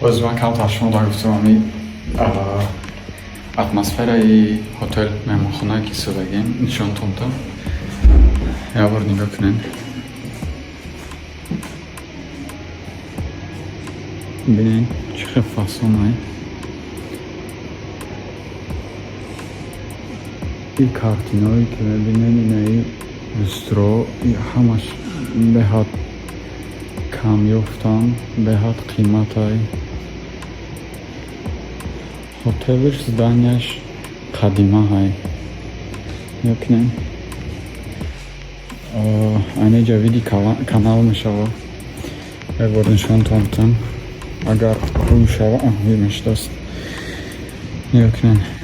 Боз ман камтар шумо дар гуфтам, ами атмосфераи ҳотел, меҳмонхонае ки истодагем, нишонтон дам. Як бор нигоҳ кунед. Бинед, чӣ хел фасонай. И картиное ки мебинед, инаи люстро, ҳамаш беҳад камёфтанд, беҳад қиматай. Ҳотелш, зданияш қадимаҳай. Нигоҳ кунед. Айнаҷа види канал мешавад. Як бор нишонтон дам. Агар рӯй шава, рӯй мешудааст. Нигоҳ кунед.